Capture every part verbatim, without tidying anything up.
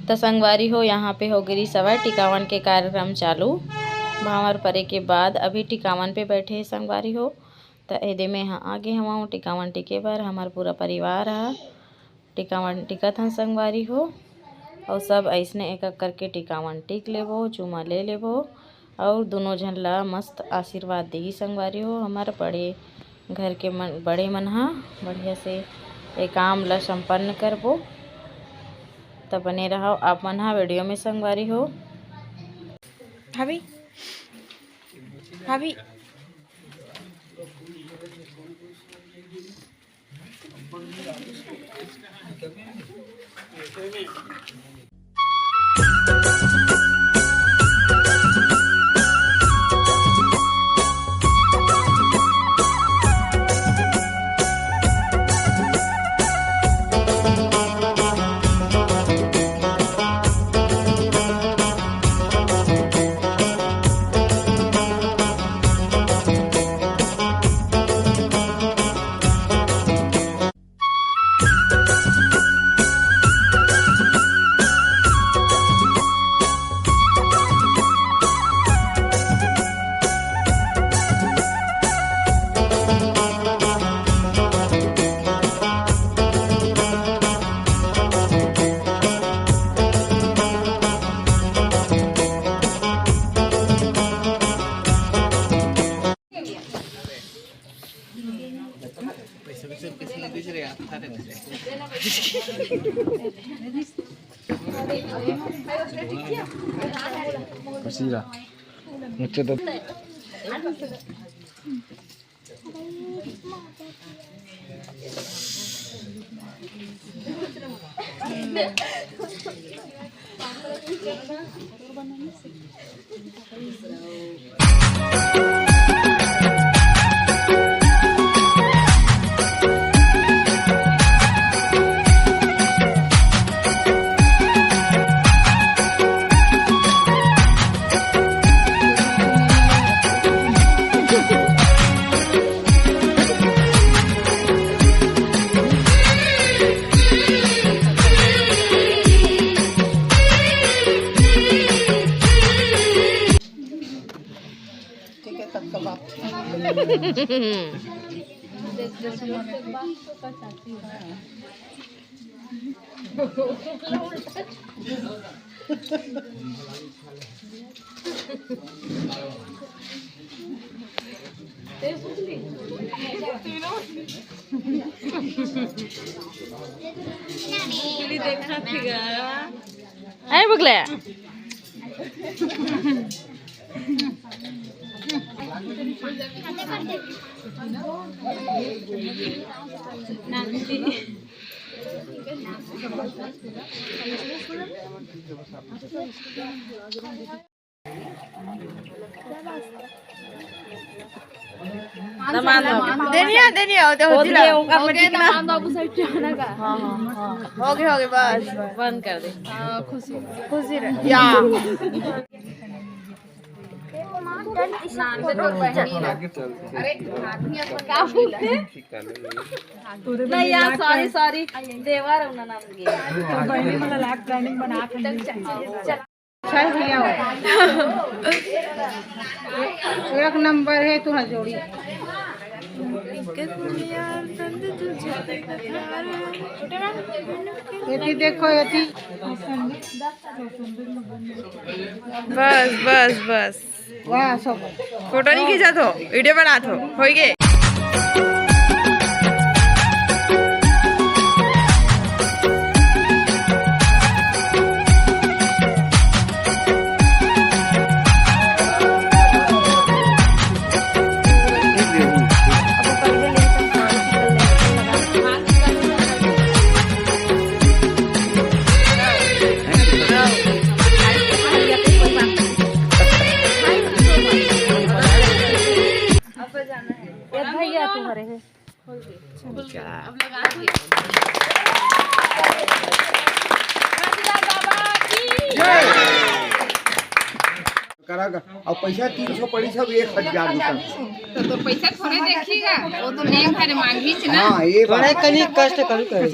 त संगवारी हो, यहाँ पे हो गे रिहिस हवय टिकावन के कार्यक्रम चालू। भांवर परे के बाद अभी टिकावन पे बैठे हे संगवारी हो। त एदे में ह आगे हवं टिकावन टिके बर, हमर पूरा परिवार ह टिकावन टिकत हन संगवारी हो। अउ सब अइसने एक एक करके टिकावन टिक लेबो, चूमा ले लेबो। अउ दुनों झन ला मस्त आशीर्वाद देही संगवारी हो। हमर बड़े घर के मन, बड़े मन ह बढ़िया से ए काम ला संपन्न करबो। त बने रहव आप मन ह वीडियो में संगवारी हो। भाभी, भाभी। पसीरा। मुझसे तो ठीक है, तब कब आप देखा थी गा। अरे बगले। देनिया, देनिया, हो, हो, दिए, ओकर में टिकना। हाँ, हाँ, हाँ। हो गए, हो गए, बस। बंद कर दे। हाँ, खुशी, खुशी रहे। या। नहीं यार, सॉरी, सॉरी, देवर उन्होंने नाम दिए। तो बहनी मतलब लाइफ प्लानिंग बना के चल, चल, चल। एक नंबर है तुम्हारी जोड़ी। एती देखो, एती। बस, बस, बस। वाह, सब। फोटो नहीं खींचा थो, वीडियो बना थो, होई गे। करा का? अब पैसा तीन सौ पड़ी, सब एक हजार रुपया। तो तोर पैसा थोड़े देखी गा, वो तो नेम हरे मांगी से ना। हाँ, ये बात। थोड़ा कनी कष्ट करू करे।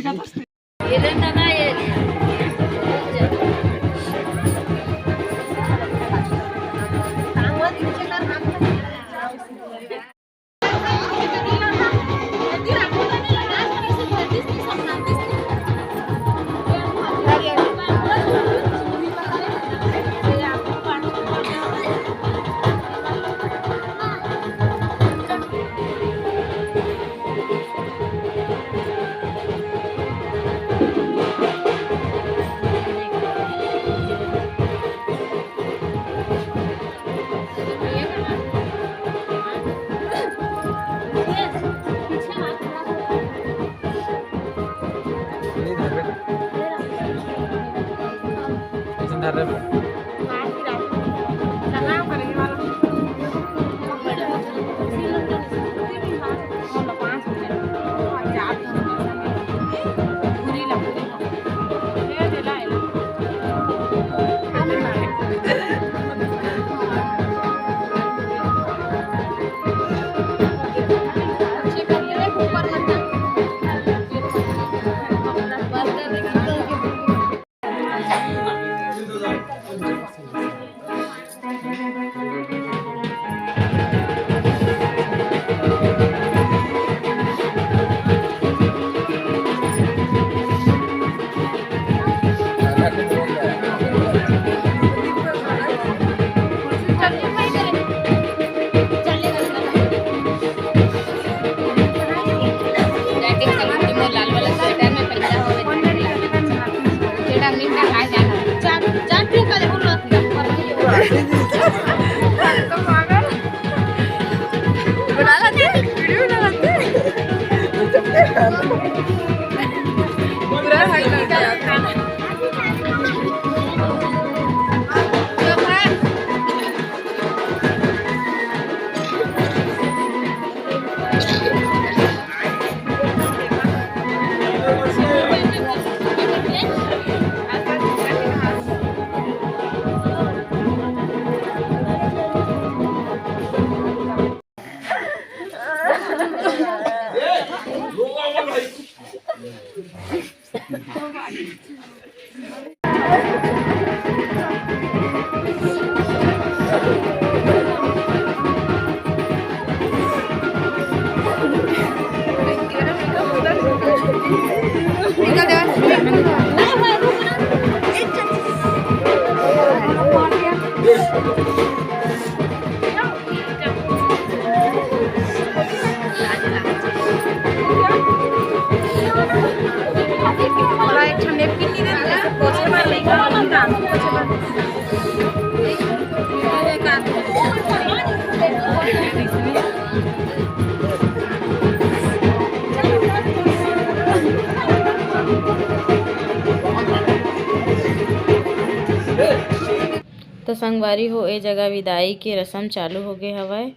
तो संगवारी हो, ए जगह विदाई के रसम चालू हो गे हवय,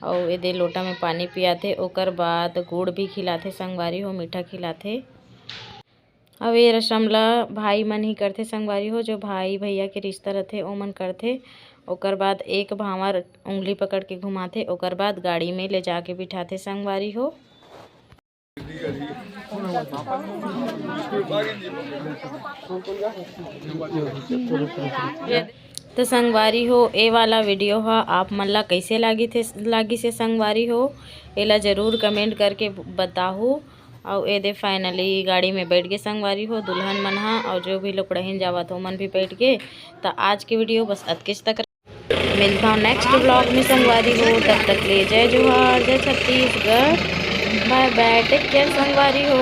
अउ एदे लोटा में पानी पियाथे, ओकर बाद गुड़ भी खिलाथे संगवारी हो, मीठा खिलाथे। अब ये रसम ला भाई मन ही करथे संगवारी हो, जो भाई भैया के रिश्ता रथे ओमन करथे। ओकर बाद एक भांवर उंगली पकड़ के घुमाथे, ओकर बाद गाड़ी में ले जाके बिठाथे संगवारी हो। तो संगवारी हो, ए वाला वीडियो ह आप मन ला कैसे लागी थे, लागिस हे संगवारी हो, एला जरूर कमेंट करके बताहू। अउ एदे finally गाड़ी में बैठ गे संगवारी हो दुल्हन मन ह, अउ जो भी लोग पढ़हिन जावत ओमन भी बैठ गे। त आज के वीडियो बस अतकेच तक, मिलता हूँ नेक्स्ट व्लॉग में संगवारी हो, तब तक ले जय जोहार, जय छत्तीसगढ़, बाय बाय, टेक केयर संगवारी हो।